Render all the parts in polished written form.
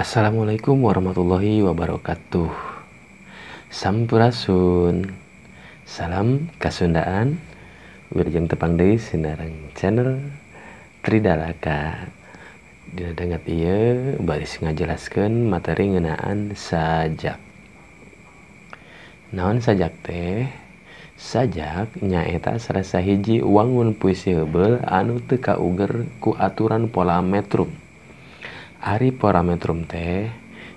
Assalamualaikum warahmatullahi wabarakatuh. Sampurasun. Salam kasundaan. Wilujeng tepang deui sinareng channel Tridalaka. Dina danget ieu baris ngajelaskeun materi ngeunaan sajak. Naon sajak teh? Sajak nyaeta salah sahiji wangun puisi heubeul anu teu kauger ku aturan pola metrum. Ari pola metrum teh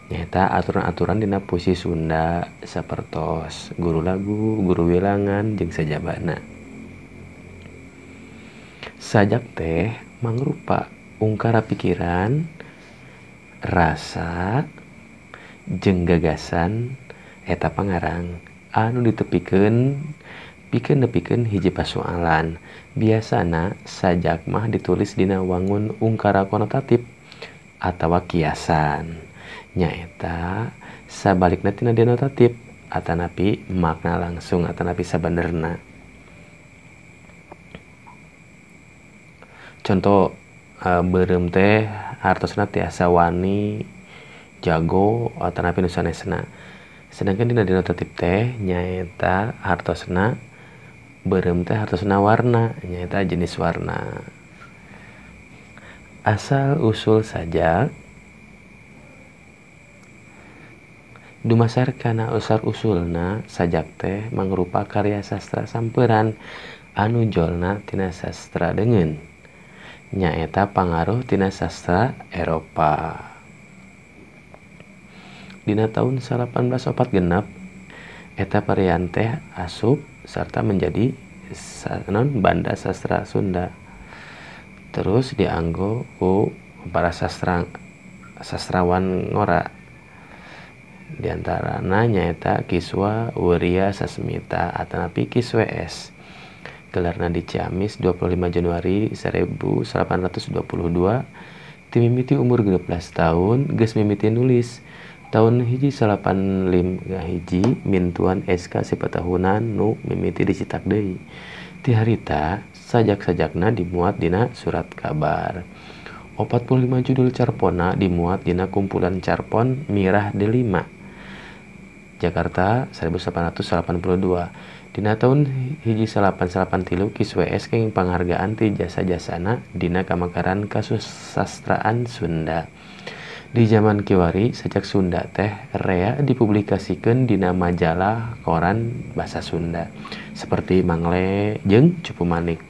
nyaeta aturan-aturan dina puisi Sunda sapertos guru lagu, guru wilangan jeung sajabana. Sajak teh mangrupa ungkara pikiran, rasa, jeung gagasan eta pangarang anu ditepikeun pikeun nepikeun hiji pasualan. Biasana sajak mah ditulis dina wangun ungkara konotatif atawa kiasan, nyaeta sabalikna tina denotatif atanapi makna langsung atanapi sabenerna. Contoh beureum teh hartosna tiasa wani, jago atanapi nu sanesna. Sedangkan dina denotatif teh nyaeta hartosna beureum teh hartosna warna, nyaeta jenis warna. Asal usul sajak dumasar kana asal usulna sajak teh mangrupa karya sastra samperan anu jolna tina sastra deungeun, nyaeta pangaruh tina sastra Eropa. Dina taun 1846 eta varian teh asup sarta menjadi non banda sastra Sunda. Terus dianggo ku para sastrawan ngora, diantarana nyaeta Kiswa Wirya Sasmita atanapi Kiswe S. Gelarna di Ciamis 25 Januari 1822. Timimiti umur 16 tahun geus mimiti nulis. Tahun 1951 mintuan SK sipatahunan nu mimiti dicetak deui. Ti harita sajak-sajakna dimuat dina surat kabar. 45 judul carpona dimuat dina kumpulan carpon Mirah Delima, Jakarta 1882. Dina tahun 1983 Kiswe S kenging panghargaan ti jasa-jasana dina kamekaran kasusastraan Sunda. Di zaman kiwari sajak Sunda teh rea dipublikasikeun dina majalah koran basa Sunda seperti Mangle jeung Cupu Manik.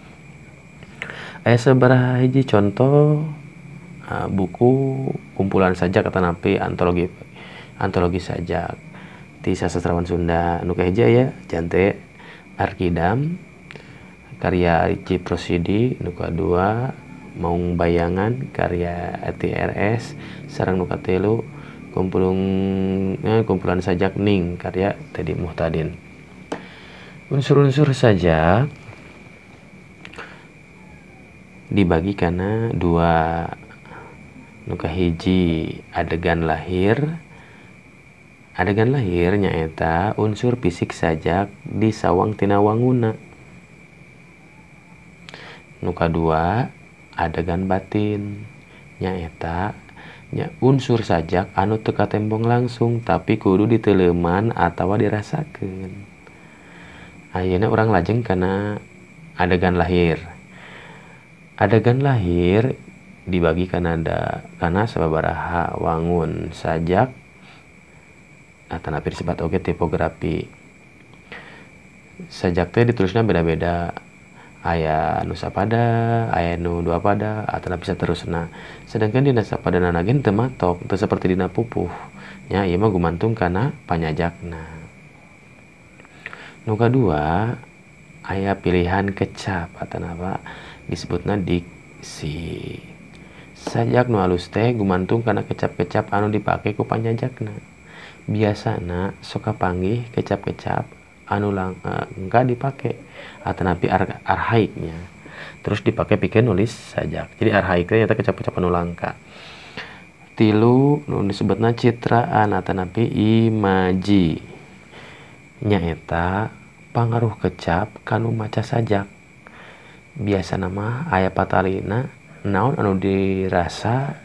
Aya sabaraha hiji contoh buku kumpulan sajak atanapi antologi sajak ti sastrawan Sunda. Nu kahiji aya Jante Arkidam karya Ricip Rosidi, nu kadua Maung Bayangan karya TRS, sareng nu katilu kumpulan sajak Ning karya Teddy Muhtadin. Unsur-unsur sajak dibagi kana dua. Nu kahiji adegan lahir. Adegan lahir nyaeta unsur fisik sajak disawang tina wanguna. Nu kadua adegan batin nyaeta nya unsur sajak anu teu katembong langsung tapi kudu diteuleuman atawa dirasakeun. Ayeuna urang lajeng kana adegan lahir. Adegan lahir dibagi kana sababaraha wangun sajak atanapi disebut oge tipografi. Sajak teh ditulisna beda-beda. Aya nu sapada, aya nu dua pada, atanapi saterusna. Sedangkan dina sapadana ge teu matok, teu saperti dina pupuh. Nya ieu mah gumantung kana panyajakna. Nu kadua aya pilihan kecap atanapa disebutna diksi. Sajak nu alus teh gumantung kana kecap-kecap anu dipake ku panyajakna. Biasana sok kapanggih kecap-kecap anu langka dipake atanapi arhaiknya terus dipake pikeun nulis sajak. Jadi arhaik teh nyata kecap-kecap anu langka. Tilu nu disebutna citraan atanapi imaji, nyaeta pangaruh kecap kanu maca sajak. Biasana mah aya patalina naon anu dirasa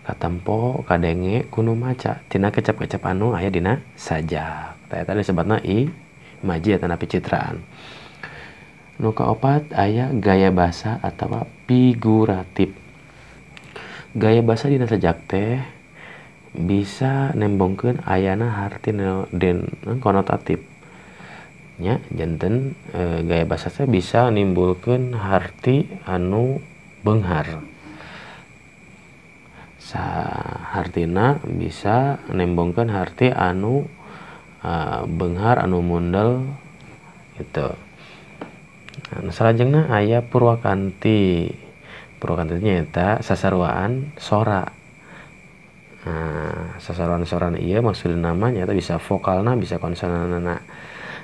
Katempo kadenge ku nu maca tina kecap-kecap anu aya dina sajak. Tah eta disebutna imaji atanapi citraan. Nu kaopat aya gaya basa atawa figuratif. Gaya basa dina sajak teh bisa nembongkeun ayana harti den konotatif. Nya janten gaya basa teh bisa nimbulkeun harti anu beunghar. Hartina bisa nembongkeun harti anu beunghar anu mundel gitu. Nah, salajengna aya purwakanti. Purwakanti nyaeta sasaruaan sora. Nah, sasaruan sora ieu maksudna mah nyaeta bisa vokalna bisa konsonanna.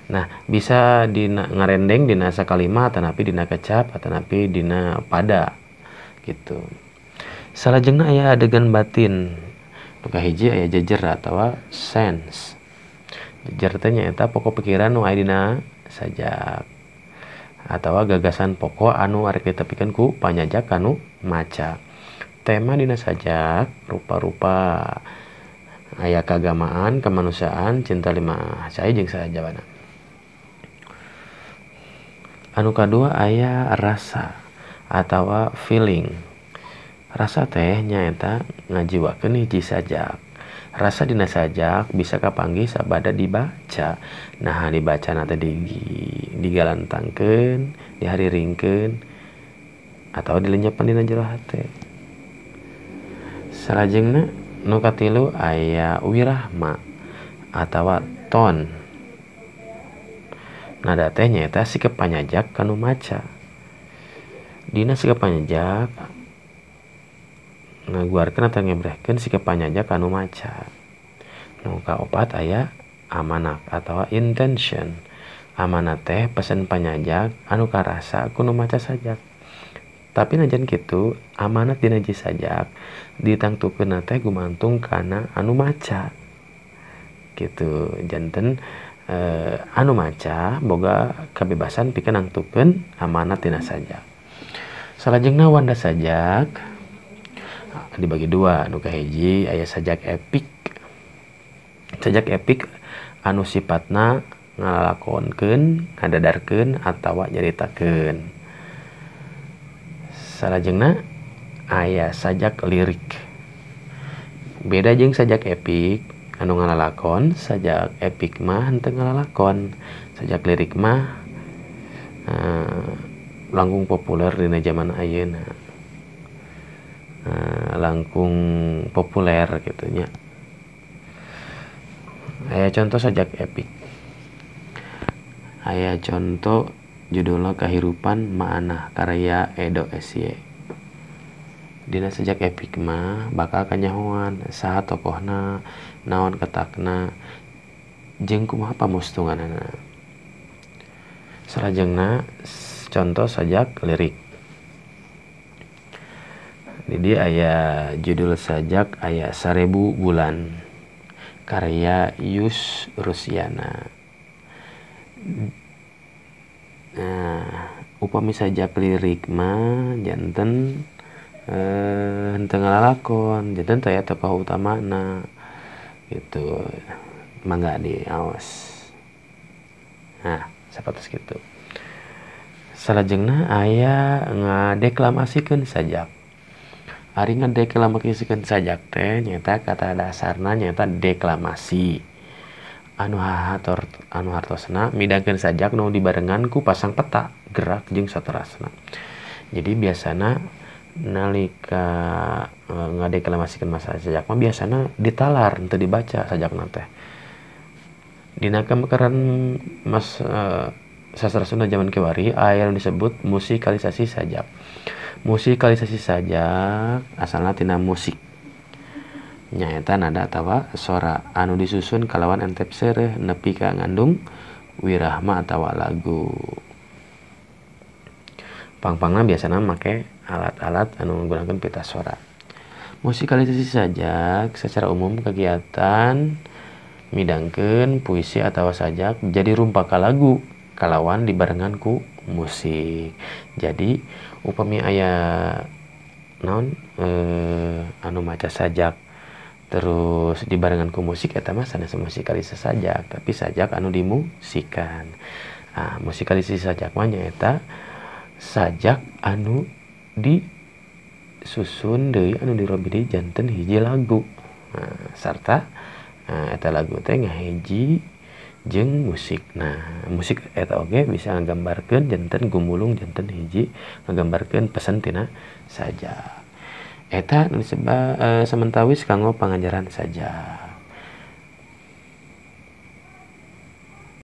Nah, bisa dina ngarendeng dina sakalima atanapi dina kecap atanapi dina pada gitu. Salajengna aya adegan batin. Nu kahiji aya jejer atawa sense. Jejer teh nyaeta pokok pikiran nu aya dina sajak atawa gagasan pokok anu arek ditepikeun ku panyajak kanu maca. Tema dina sajak rupa-rupa aya keagamaan, kemanusiaan, cinta lima cai jeung sajawana. Anu kadua aya rasa atawa feeling. Rasa teh nyaeta ngajiwakeun hiji sajak. Rasa dina sajak bisa kapanggih sabada dibaca. Nah, dibacana teh digalantangkeun, dihariringkeun atawa dilenyepan dina jero hate. Salajengna nu katilu aya wirahma atawa ton. Nada teh nyaeta sikep panyajak kanu maca. Dina sikep panyajak ngaguarkeun atau ngebrehkeun sikep panyajak kanu maca. Nu kaopat aya amanat atawa intention. Amanat teh pesen panyajak anu karasa ku nu maca sajak. Tapi najan kitu amanat dina hiji sajak ditangtukeunna teh gumantung kana anu maca. Gitu janten anu maca boga kebebasan pikeun nangtukeun amanat dina sajak. Salajengna wanda sajak dibagi dua. Nu kahiji aya sajak epik. Sajak epik anu sifatna ngalalakonkeun, ngadadarkeun atawa nyaritakeun. Salajengna aya sajak lirik. Beda jeung sajak epik anu ngalalakon, sajak epik mah henteu ngalalakon. Sajak lirik mah langkung populer dina zaman ayeuna. Langkung populer gitu nya. Aya contoh sajak epik. Aya contoh judulna Kahirupan Ma'anah karya Edo SY. Dina sajak epik mah bakal kanyahoan saha tokohna, naon ketakna, jeung kumaha pamustunganana. Salajengna contoh sajak lirik. Jadi aya judul sajak aya 1000 Bulan karya Yus Rusiana. Nah, upami sajak lirik mah janten henteu ngalalakon, janten teh aya tokoh utamana gitu. Mangga diaos. Nah, sapertos kitu. Salajengna aya ngadeklamasikeun sajak. Ari ngadeklamasikeun sajak teh nyaeta kata dasarna nyaeta deklamasi. Anu hahator anu hartosna midangkeun sajak nu dibarengan ku pasang peta gerak jeung saterasna. Jadi biasana nalika ngadeklamasikeun masa sajak mah biasana ditalar henteu dibaca sajakna teh. Dina kamekaran mas sastra Sunda zaman kiwari aya nu disebut musikalisasi sajak. Musikalisasi sajak asalna tina musik. Nyaeta nada atawa sora anu disusun kalawan entep seureuh nepi ka ngandung wirahma atawa lagu. Pangpangna biasana make alat-alat anu menggunakan pita sora. Musikalisasi sajak secara umum kegiatan midangkeun puisi atawa sajak jadi rumpaka lagu kalawan dibarengan ku musik. Jadi upami aya naon anu maca sajak terus dibarengan ku musik eta mah sanes musikalisasi sajak, tapi sajak anu dimusikan. Nah, musikalisasi sajak mah nyaeta sajak anu disusun deui, anu dirobih deui janten hiji lagu. Nah, sarta eta lagu teh ngahiji jeung musik. Nah, musik eta oge bisa ngagambarkeun janten gumulung janten hiji ngagambarkeun pesan tina sajak. Eta nu disebut samentawis kanggo pangajaran sajak.